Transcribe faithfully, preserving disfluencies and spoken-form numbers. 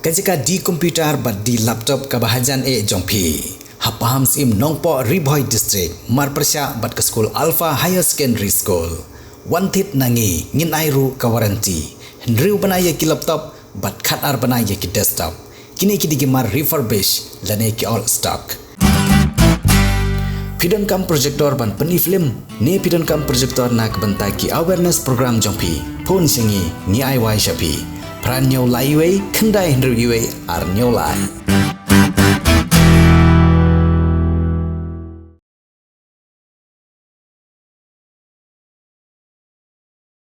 Ka jaka D computer bad D laptop kaba hajan eh jong phi, ha Pahamsyiem Nongpoh, Ri Bhoi District, marpyrshah bad ka skul Alpha Higher Secondary School. Wan thied na ngi, ngin ai ruh ka warranty. Hynriew bnai ïa ki laptop bad khatar bnai ïa ki desktop. Kine ki dei ki mar refurbish lane ki old stock. Phi donkam projector ban pyni film, ne phi donkam projector na ka bynta ki awareness program jong phi? Phone sha ngi, ngi ai wai sha phi. Phra hynñiew lai wei, khyndai hynriew wei, ar hynñiew lai.